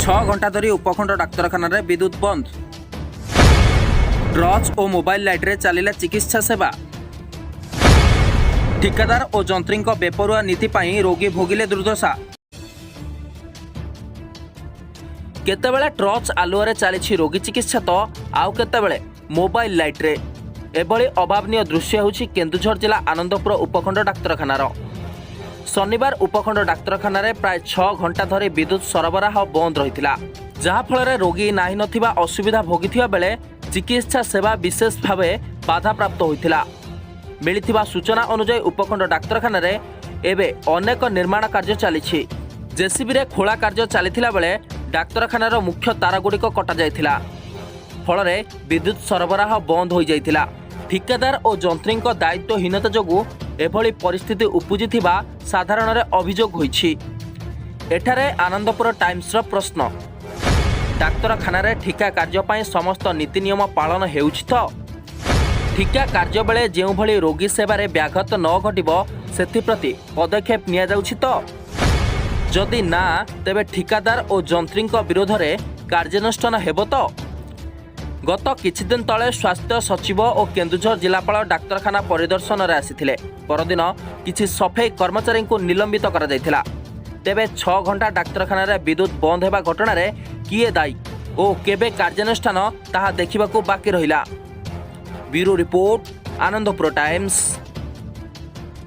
6 ଘଣ୍ଟା ଧରି ଉପଖଣ୍ଡ ଡାକ୍ତରଖାନାରେ ବିଦ୍ୟୁତ୍ ବନ୍ଦ। ଟର୍ଚ୍ଚ ଓ ମୋବାଇଲ ଲାଇଟ୍ରେ ଚାଲିଲା ଚିକିତ୍ସା ସେବା। ଠିକାଦାର ଓ ଯନ୍ତ୍ରୀଙ୍କ ବେପରୁଆ ନୀତି ପାଇଁ ରୋଗୀ ଭୋଗିଲେ ଦୁର୍ଦ୍ଦଶା। କେତେବେଳେ ଟର୍ଚ୍ଚ ଆଲୁଅରେ ଚାଲିଛି ରୋଗୀ ଚିକିତ୍ସା ତ ଆଉ କେତେବେଳେ ମୋବାଇଲ ଲାଇଟ୍ରେ। ଏଭଳି ଅଭାବନୀୟ ଦୃଶ୍ୟ ହେଉଛି କେନ୍ଦୁଝର ଜିଲ୍ଲା ଆନନ୍ଦପୁର ଉପଖଣ୍ଡ ଡାକ୍ତରଖାନାର। ଶନିବାର ଉପଖଣ୍ଡ ଡାକ୍ତରଖାନାରେ ପ୍ରାୟ 6 ଘଣ୍ଟା ଧରି ବିଦ୍ୟୁତ୍ ସରବରାହ ବନ୍ଦ ରହିଥିଲା, ଯାହାଫଳରେ ରୋଗୀ ନାହିଁ ନଥିବା ଅସୁବିଧା ଭୋଗିଥିବା ବେଳେ ଚିକିତ୍ସା ସେବା ବିଶେଷ ଭାବେ ବାଧାପ୍ରାପ୍ତ ହୋଇଥିଲା। ମିଳିଥିବା ସୂଚନା ଅନୁଯାୟୀ, ଉପଖଣ୍ଡ ଡାକ୍ତରଖାନାରେ ଏବେ ଅନେକ ନିର୍ମାଣ କାର୍ଯ୍ୟ ଚାଲିଛି। ଜେସିବିରେ ଖୋଳା କାର୍ଯ୍ୟ ଚାଲିଥିଲା ବେଳେ ଡାକ୍ତରଖାନାର ମୁଖ୍ୟ ତାରଗୁଡ଼ିକ କଟାଯାଇଥିଲା। ଫଳରେ ବିଦ୍ୟୁତ୍ ସରବରାହ ବନ୍ଦ ହୋଇଯାଇଥିଲା। ଠିକାଦାର ଓ ଯନ୍ତ୍ରୀଙ୍କ ଦାୟିତ୍ୱହୀନତା ଯୋଗୁଁ ଏଭଳି ପରିସ୍ଥିତି ଉପୁଜିଥିବା ସାଧାରଣରେ ଅଭିଯୋଗ ହୋଇଛି। ଏଠାରେ ଆନନ୍ଦପୁର ଟାଇମ୍ସର ପ୍ରଶ୍ନ, ଡାକ୍ତରଖାନାରେ ଠିକା କାର୍ଯ୍ୟ ପାଇଁ ସମସ୍ତ ନୀତି ନିୟମ ପାଳନ ହେଉଛି ତ? ଠିକା କାର୍ଯ୍ୟ ବେଳେ ଯେଉଁଭଳି ରୋଗୀ ସେବାରେ ବ୍ୟାଘାତ ନ ଘଟିବ, ସେଥିପ୍ରତି ପଦକ୍ଷେପ ନିଆଯାଉଛି ତ? ଯଦି ନା, ତେବେ ଠିକାଦାର ଓ ଯନ୍ତ୍ରୀଙ୍କ ବିରୋଧରେ କାର୍ଯ୍ୟାନୁଷ୍ଠାନ ହେବ ତ? ଗତ କିଛିଦିନ ତଳେ ସ୍ୱାସ୍ଥ୍ୟ ସଚିବ ଓ କେନ୍ଦୁଝର ଜିଲ୍ଲାପାଳ ଡାକ୍ତରଖାନା ପରିଦର୍ଶନରେ ଆସିଥିଲେ। ପରଦିନ କିଛି ସଫେଇ କର୍ମଚାରୀଙ୍କୁ ନିଲମ୍ବିତ କରାଯାଇଥିଲା। ତେବେ 6 ଘଣ୍ଟା ଡାକ୍ତରଖାନାରେ ବିଦ୍ୟୁତ୍ ବନ୍ଦ ହେବା ଘଟଣାରେ କିଏ ଦାୟୀ ଓ କେବେ କାର୍ଯ୍ୟାନୁଷ୍ଠାନ, ତାହା ଦେଖିବାକୁ ବାକି ରହିଲା। Bureau report, Anandapur Times.